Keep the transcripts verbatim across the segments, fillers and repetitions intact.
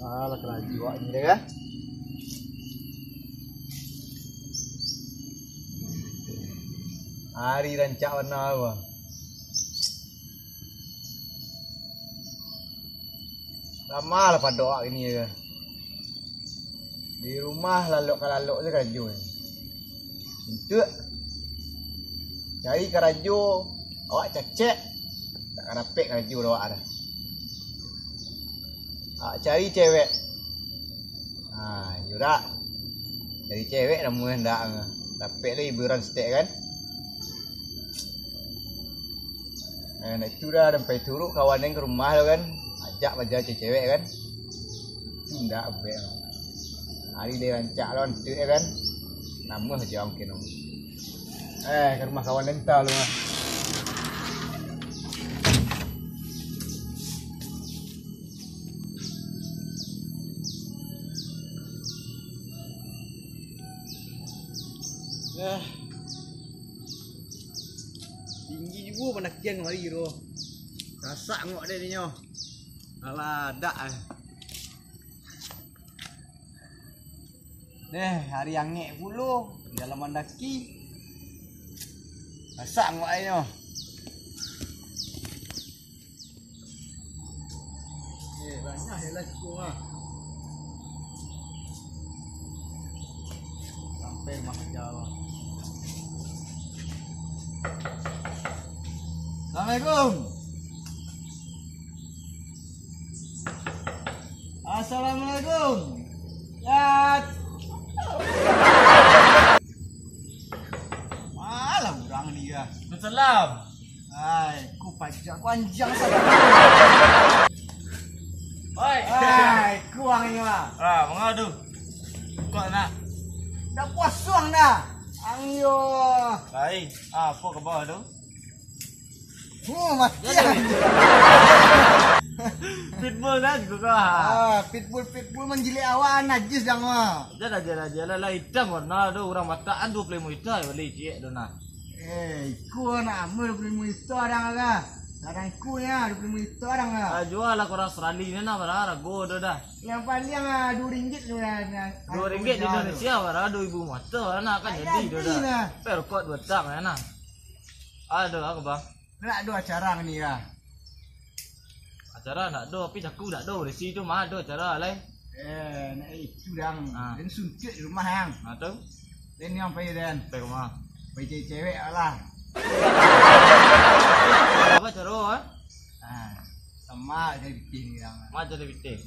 Alah, karajo awak ni dah, kan? Ari rancak bana ko. Lama lah padok awak kini ko. Di rumah lalok ka lalok se karajo. Untuak cari karajo, awak cacek, tak ka dapek karajo dek awak dah. Awak cari cewek. Ha, iyo dak. Cari cewek namuah ndak. Dapek lah hiburan saketek kan. Eh, nak itu dah, sampai turuk kawan yang ka rumah tu kan. Ajak baja cewek kan. Itu ndak bek. Ari dah rancak lawan tu ya kan. Namuah je mungkin. Eh, ka rumah kawan yang tau lu. Eh. Tinggi juo pandakian kamari tu. Sasak angok dek dinyo. Alah, dak eh. Deh, ari angek pulo, dalam mandaki. Sasak angok dinyo. Eh, banyak je lah cukup ah. Sampai rumah kerja lah. Assalamualaikum. Assalamualaikum. Ya. Malah urang ni ya. Salam. Ai, ku pajak, ku anjang salah. Oi. Ai, ku ang iyo ah. Ah, manga tu? Kok nak? Dah kosong dah. Ang iyo. Ai, apo kaba tu? Oh, mati. Jadi. Pitbull dah juga kah? Ah, pitbull, pitbull manjilik awak, najis dah mah. Dah, dah, dah, dah, lah, lah, hitam warna tu, urang Batak kan duo puluah limo juta bali ciek tu nah. Eh, iko nak amal duo puluah limo juta adang ka? Adang iko nya duo puluah limo juta adang ka? Ah, jual lah ka urang Australia ni nah, bara harago tu dah. Yang paling ah, duo ringgit tu dah. Duo ringgit di Indonesia, bara duo ribu mata lah nah, kan jadi tu dah. Nah. Perkot batang ya nah. Aduh, aku bang. Nak do acara ni lah. Acara ndak ado, tapi jaku ndak ado, beresi tu mah ado acara lai. Eh, nak itu dang. Ah. Den suntik di rumah yang. Ah, tu. Den yang pai den. Pai rumah. Pai cari cewek lah. Apa caro ah? Ah, sama cari pitih ni dang. Ma cari pitih?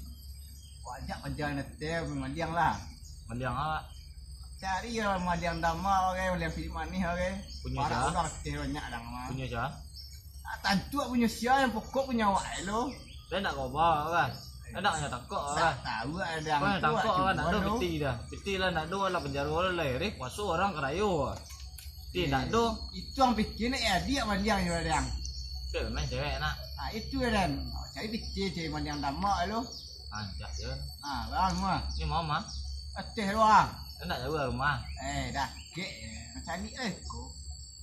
Wajak paja na teh maliang lah. Maliang awak. Cari lah maliang dama oke, maliang silik manih oke. Punyo sia? Urang teh banyak dang mah. Punyo sia? Ah, tantu punyo sia, yang pokok punyo awak lo. Dah nak kau bawa kan? Dah nak nyo tangkok kan? Tahu ada. Kau yang tangkok kan, nak do piti dah. Piti lah nak do lah penjaro lah, eh, puaso orang karayo. Piti nak do. Itu yang pikir nak ya dia maliang yo dang. Tu main cewek nak. Ah, itu ya dan. Cari piti, cari maliang dama lo. Anjak je. Ah, bang mah. Ni mama. Ateh doang. Nak jauh rumah. Eh, dah. Kek, eh, cari eh ko.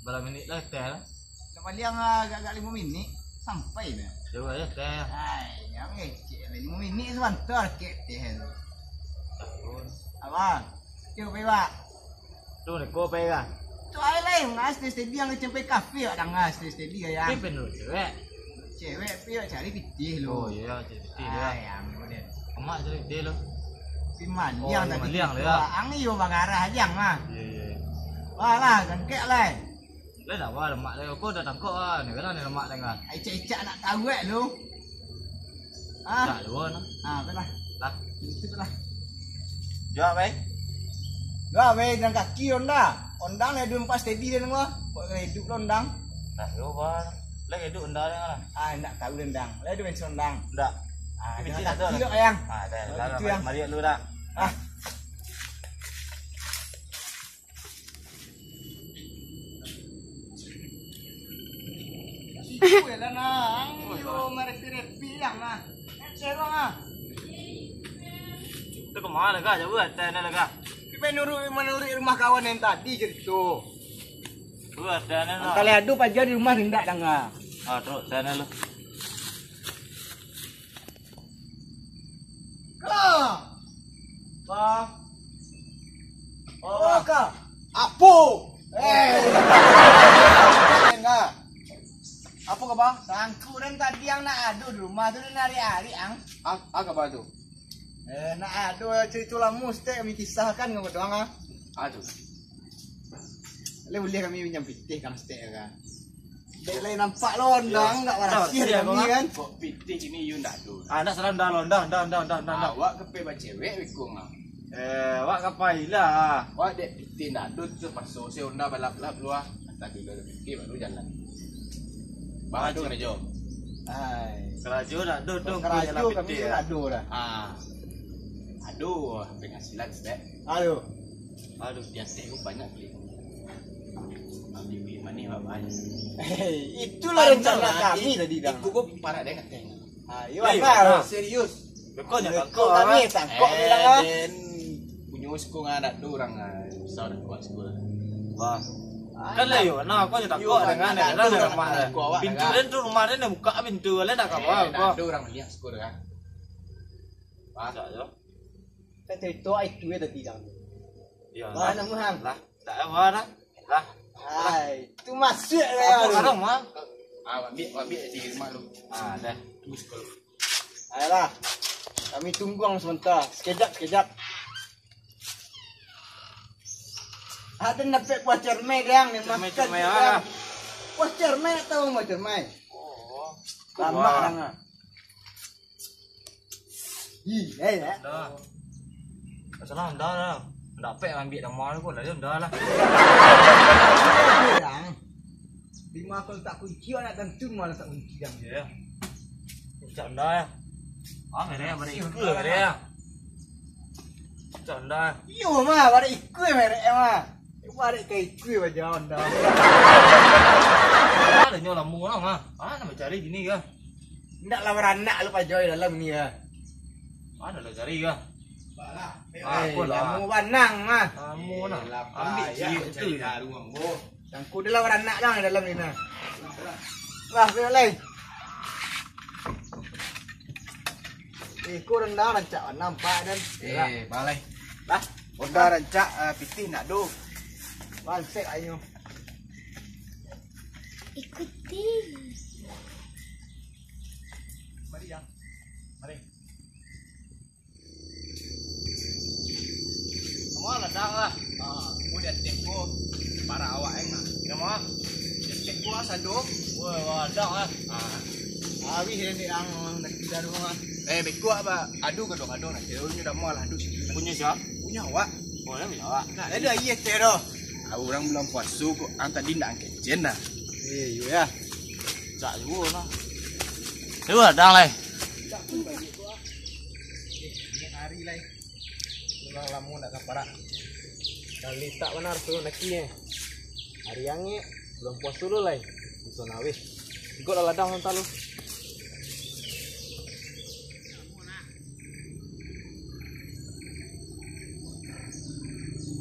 Bara minit lah teh lah? Nak baliang, ah, agak-agak limo minit, sampai dah. Jauah je teh. Hai, yang ngecek lah, limo minit sabanta kek teh tu. Tahun. Abang, cubo pai, Pak. Tu neko pai kah? Tu ai lai, ngas steady-steady yang macam pai kafe, Pak, dah ngas steady-steady ya. Tapi penuh cewek. Cewek pi cari pitih lu. Oh, iyo, cari pitih dia. Ai, amin, model. Amak cari pitih lu. Pi maliang tadi maliang tu, lah. Ang iyo bagarah aja, mah. Iyo, iyo, iyo. Wah lah, gangkek lah. Lah, dah, wah, lemak dah. Kau dah tangkok ah. Ni kan ni lemak dah, kan? Ai, icak-icak nak tahu, eh, lu. Ah. Tak, dua nah. Ah, apalah. Lah. Itu lah. Jawab, eh. Jawab, eh, dan kaki onda. Onda lah dua empat steady dia nengah. Kok kena hidup lah ondang. Nah, yo, Bang. Lah, hidup onda dia lah. Ah, ndak tahu ondang. Lah, dia bensin ondang. Ndak. Ah, dia kaki lo, yang. Ah, dah, itu lah, yang. Mari, mari lu dah. Ah. Siku lah, nang. Yo, merepi-repi yang, ah. Serong, ah. Itu kemana, kah? Jauh, ada, ada, kah? Kita nurut, menurut rumah kawan yang tadi cerita. Buat, ada, ada, nah. Angkali adu paja di rumah rindak, dang, ah. Ah, terus, ada, lu. Bah. Oh, Bah. Ka. Apo? Eh. Enggak. Apo kaba? Sangku den tadi ang nak ado di rumah tu, den ari-ari ang. A-, a kaba tu? Eh, nak ado carito lamo saketek kami kisahkan ka doang ah. Aduh. Lai buliah kami minjam pitih ka ang saketek ka? Dek lai nampak lo, ondang ndak barasiah di kami kan. Kok pitih kini iyo ndak ado. Ah, ndak salah, ndak lo, ndak, ndak, ndak, ndak, ndak, ndak. Awak ka pai bacewek beko mah. Eh, awak ka pai lah. Awak dek pitih ndak ado tu terpakso se onda balap-lap lua. Tadi lah pitih baru jalan. Bah, ado karajo. Ai. Karajo ndak ado tu, karajo jalan kami pitih ndak ado dah. Ah. Ado penghasilan saketek. Aduh. Aduh, di ateh ko banyak beli. Beli manih, Pak, banyak. Hei, itulah rencana kami tadi, Dang. Iko ko parak dek ateh. Ayo, Bang. Serius. Beko nyo tangkok kami, tangkok ni lah. Den punyo siko ngan ado urang, ah, susah dak kuat siko lah. Wah. Kan lah yo, nah, aku nyo tangkok dengan ado urang rumah. Pintu den tu, rumah den buka pintu, lah dak apa-apa. Ado urang liek siko kan. Wah. Kan carito itu yo tadi, Dang. Iyo. Wah, lah. Namuah, Ang. Lah, dak apa dah. Lah. Hai, tu masuak lah. Apa yo. Sekarang, Mang? Ah, ambiak, ambiak di rumah lu. Ah, dah. Tunggu sekolah. Ayolah. Kami tunggu ang sebentar. Sekejap, sekejap. Ado dapek buah cermai, Dang, ni makan. Cermai, cermai, ah. Buah cermai, tahu buah cermai? Oh. Lamak, Dang, ah. Ih, eh, eh. Dah. Masalah dah lah. Dapek ambiak damar ko lah, dah lah. Dang. Di rumah ko letak kunci, nak tentu rumah letak kunci, Dang. Iyo. Cak dah. Ah, merek barek iko, merek ya. Cak dah. Iyo mah, barek iko merek mah. Barek ka iko bajalan dah. Ado nyo lamo lah, mah. Ah, nak cari gini kah? Ndak lah baranak lu paja di dalam ni, ah. Mano lah cari, ah? Balah. Ah, eh, apo lah? Lamo banang, ah. Lamo nah. Eh, lapar, ambiak ya, ciek tu. Cari daruang, boh. Sangko dah lah baranak dah di dalam ni, nah. Lah, pergi lai. Eh, ko rendang rancak banang, Pak, dan. Eh, balai. Lah. Onda rancak, ah, pitih ndak do. Bansek ayo. Ikuti. Mari, Yang. Mari. Kamu ladang lah. Ah, aku di ateh ko. Parak awak, Yang, ah. Kira mah? Di ateh ko, ah, sado. Wah, ladang lah. Ah. Habis, Yang, di ang, nak kita rumah. Eh, beko apa? Ado kadang-kadang nak kira nyo dah malah ado sini. Punyo sia? Punyo awak. Oh, dah punyo awak. Nah, ado aia teh doh. Ah, urang bulan puaso kok, ang tadi ndak angkecen dah. Eh, iyo ya. Cak juo nah. Cubo datang lai. Ini hari lai. Urang lamo ndak ka parak. Dah litak bana tu naki eh. Hari angek, bulan puaso lo lai. Bisa naweh. Ikut lah ladang santa lo.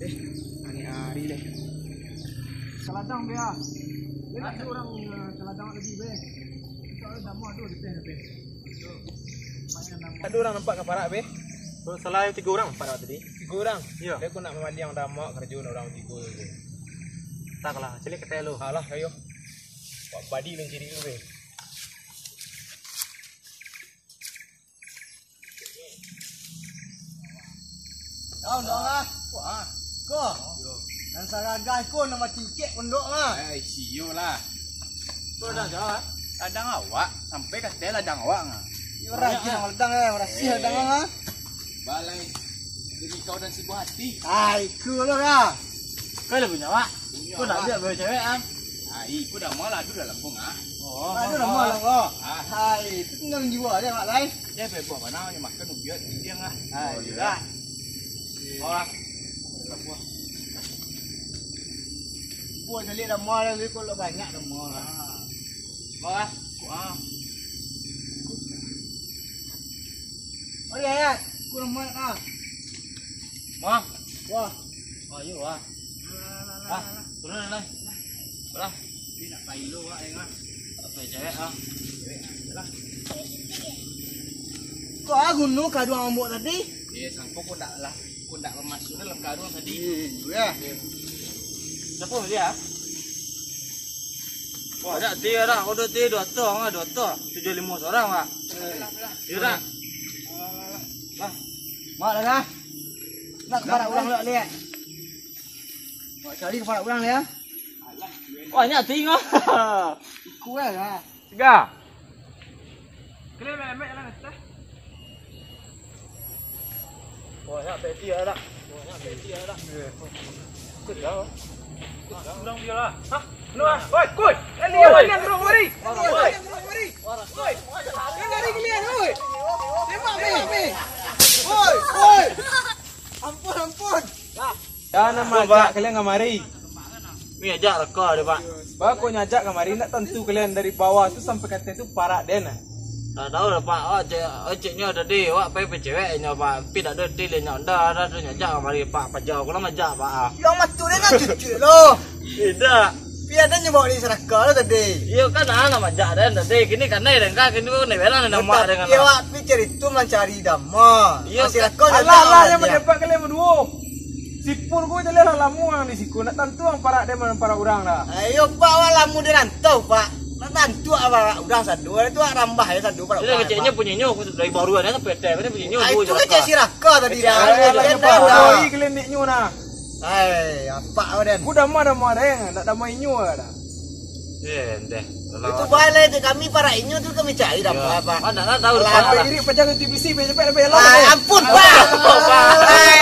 Eh, ari-ari deh. Saladang be ah. Banyak tu urang, eh, saladang lagi be. Soalnyo damuah tu di teh be. Ado urang nampak ka parak be? Salai tigo urang nampak tadi. Tigo urang? Iyo. Dek ko nak mamaliang damuah karajo urang tigo tu. Tak lah, caliak ka teh lo. Alah, ayo. Wak badi mancari tu be. Kau, Ndok, ah. Wah. Ko. Yo. Nan saragah ko nan bacingkek pondok, ah. Eh, siyo lah. Ko ladang sia, ah? Ladang awak, sampai ka ateh ladang awak, ah. Yo, rajin ladang, eh, barasiah ladang, ah. Balai. Demi kau dan si buah hati. Ai, ko lo, ah. Kau lah punyo awak. Ko nak liek bawa cewek, ah. Ai, ko dah malah ado dalam pung, ah. Oh. Ado dah malah, ko. Ah. Hai, tu tinggal jiwa aja, Mak Lai. Dia pe buah mana, dia makan ubiak, dia ngah. Hai, oh, iya. Wah. Buah caliak dah malah, ko lah banyak dah malah. Wah. Wah. Oh, iya, iya. Ko lah malah, ah. Wah. Wah. Oh, iyo, wah. Ah, turun lah. Lah. Ini nak pai lo, Wak, ya, Wak? Apa cewek, ah? Ko ah, guno kaduang ombok tadi. Eh, sangko kok ndak lah, kok ndak mamasuk dalam karung tadi. Iya. Siapa dia? Wah, dak dia dah, kau dah dia dua tong, ah, dua tong. Tujuh lima seorang, Pak. Iya dah. Lah. Mak dah dah. Nak kepala urang lah, lihat. Mak cari kepala urang dia. Banyak tinggal. Ikut lah. Tiga. Kalian main-main jalan atas. Wah, nak peti ada. Wah, nak peti ada. Ikut dah. Ikut dah. Urang dia lah. Hah? Lu ah. Oi, koi. Eh, dia, dia, dia, mari. Oi. Oi. Dia lari giliran, oi. Tembak, tembak, tembak. Oi, oi. Ampun, ampun. Jan majak kalian kamari. Mi ajak reka deh, Pak. Bako nyajak kamari, ndak tantu kalian dari bawah tu sampai ka ateh tu parak den, ah. Tak tahu lah, Pak. Awak cek, awak ceknyo tadi, awak pai pacewek inyo, Pak. Tapi dak ado ti inyo ndak, dah tu nyajak kamari, Pak. Paja aku lah majak, Pak, ah. Yang matu dia nak cucuk lo. Tidak. Pi ada nyo bawa di seraka lo tadi. Iyo kan, ah, nak majak den tadi. Kini kanai den ka, kini ko nai belan nama den. Tapi awak pikir itu mancari dama. Iyo. Masih kan. Alah, alah, yang mendapat kalian berdua. Si Pur ko jaleh lah lamo ang di siko, nak tantu ang parak den, parak urang dah. Ayo, Pak, awak lamo di rantau, Pak. Nak tantu awak parak urang sado, tu awak rambah aja sado parak urang. Keceknyo punyonyo, dari baru ada sampai teh, kan punyonyo. Ah, itu kecek si Raka tadi dah. Ayo, kalian dek nyo nah. Ai, apak awak den. Ku dama-dama den, nak dama inyo dah. Eh, deh. Itu balai je kami parak inyo tu kami cari dama, Pak. Anak lah tahu. Sampai diri pecah ke T V C, cepet lebih lah. Ai, ampun, Pak. Ampun, Pak. Ai,